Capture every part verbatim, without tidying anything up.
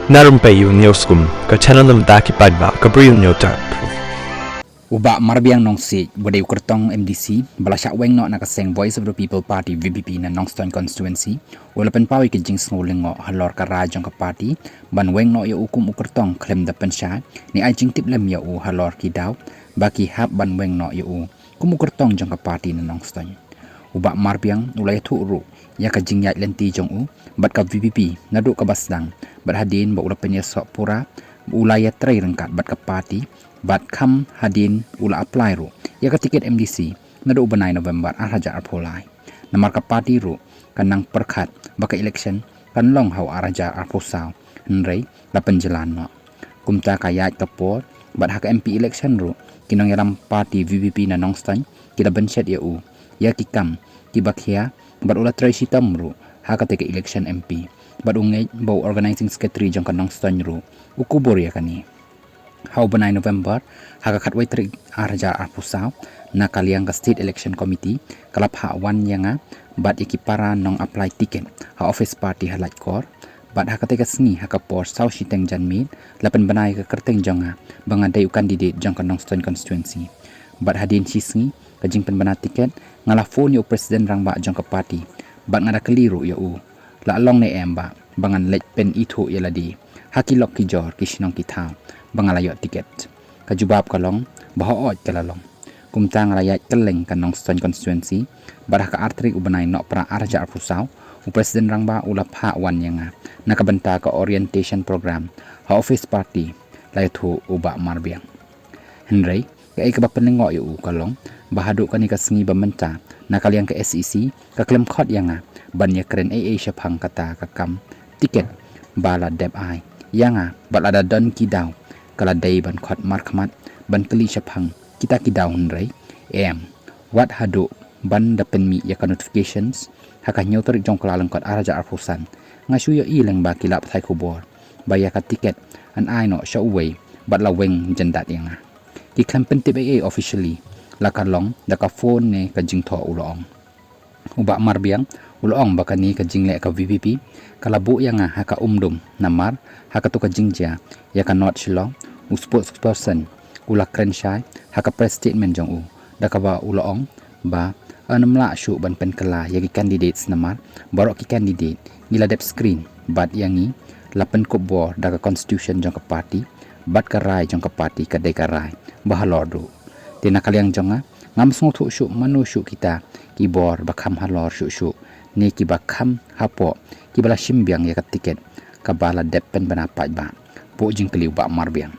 Na rympei ïa u News Kum, ka channel na bynta ki paidbah, ka Bri u News Tap. U Bah Marbiang Nongsiej, ba dei u kyrtong M D C ba la shah weng noh na ka seng Voice of the People Party, V P P, na Nongstoiñ constituency, u la pynpaw ïa ka jingsngew lyngngoh halor ka rai jong ka party ban weng noh ïa u kum u kyrtong khlem da pynshai ne ai jingtip lem ïa u halor ki daw ba ki hap ban weng noh ïa u kum u kyrtong jong ka party na Nongstoiñ. U Bah Marbiang u la ïathuh ruh ïa ka jingïaid lynti jong u bad ka V P P naduh kaba sdang, bad hadien ba u la pynïasoh pura, u la ïatrei ryngkat bad ka party, bad kham hadien u la apply ruh ïa ka tiket M D C naduh u bnai November ar hajar arphew lai. Namar ka party ruh ka nang pyrkhat ba ka election kan long ha u ar hajar arphew saw, hynrei la pynjlan noh. Kumta ka ïaid ka por, bad ha ka M P election ruh, ki nongïalam party V P P na Nongstoiñ ki la bynshet ïa u ïa ki kam kiba khia, bad u la trei shitom ruh ha kata ka election M P. Bad u ngeit ba u organizing secretary jong ka Nongstoiñ ruh u kubur ïa kane. Ha u bnai November, ha ka khatwei tarik ar hajar arphew saw, na ka liang ka State Election Committee ka la phah wan ïa nga bad ïa ki para nong apply ticket ha office party ha Laitkor. Bad ha katei ka sngi, ha ka por saw shiteng janmiet, la pynbna ïa ka kyrteng jong nga ba nga dei u candidate jong ka Nongstoiñ constituency. Bad hadien shi sngi ka jingpynbna ticket, nga la phone ïa u president rangbah jong ka party, bad nga da kylli ruh ïa u, la long ne em bah ba ngan leit pynithuh ïa lade ha ki lok ki jor, ki shnong ki thaw, ba nga la ïoh ticket. Ka jubab ka long ba hooid, ka la long. Kumta nga la ïaid kylleng ka Nongstoiñ constituency, bad ha ka ar tarik u bnai Nohprah ar hajar arphew saw, u president rangbah u la phah wan ïa nga na ka bynta ka orientation program ha office party, la ïathuh u Bah Marbiang. Hynrei kaei kaba pynlyngngoh ïa u ka long ba haduh kane ka sngi ba mynta, na ka liang ka S E C ka khlem khot ïa nga ban ïakren ei ei shaphang kata ka kam ticket ba la dep ai ïa nga, bad lada don ki daw, ka la dei ban khot markhmat ban kylli shaphang kita ki daw, hynrei em, wat haduh ban da pynmih ïa ka notifications ha ka hynñiew tarik jong u Kyllalyngkot ar hajar arphew san, nga shu ïohi lyngba ki lad pathai khubor ba ïa ka ticket yn ai noh sha uwei, bad la weng jyndat ïa nga. Ki khlem pyntip ei ei officially, la ka long da ka phone ne ka jingthoh, u la ong. U Bah Marbiang u la ong ba kane ka jingleh ka V P P ka la buh ïa nga ha ka umdum, namar ha kato ka jingjia ïa ka North Shillong, u spokesperson u la kren shai ha ka press statement jong u, da kaba u la ong ba yn ym lah shuh ban pynkylla ïa ki candidates, namar baroh ki candidate ngi la dep screen, bad ïa ngi la pynkup bor da ka constitution jong ka party, bad ka rai jong ka party ka dei ka rai ba halor duh. Te na ka liang jong nga, ngam sngewthuh shuh mano shuh kita ki bor ba kham halor shuh shuh, ne kiba kham hapoh, kiba la shim biang ïa ka ticket kaba la dep pynbna paidbah, buh jingkylli u Bah Marbiang.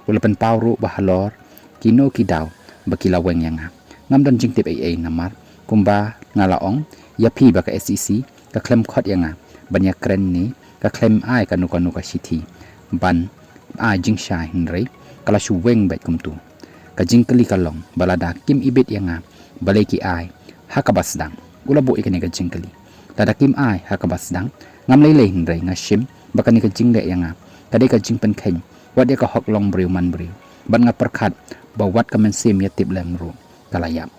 U la pynpaw ruh ba halor kino ki daw ba ki la weng ïa nga, ngam don jingtip ei ei, namar kumba nga la ong ïa phi ba ka S E C ka khlem khot ïa nga ban ïakren ne ka khlem ai kano kano ka shithi ban ai jingshai, hynrei ka la shu weng beit kumto. Ka jingkylli ka long ba lada kim ibit ïa nga, balei ki ai ha kaba sdang? U la buh ïa kane ka jingkylli. Lada kim ai ha kaba sdang, ngam lei lei, hynrei nga shim ba kane ka jingleh ïa nga ka dei ka jingpynkheiñ wat ïa ka hok long briew man briew, bad nga pyrkhat ba wat ka mynsiem ïatip lem ruh ka la ïap.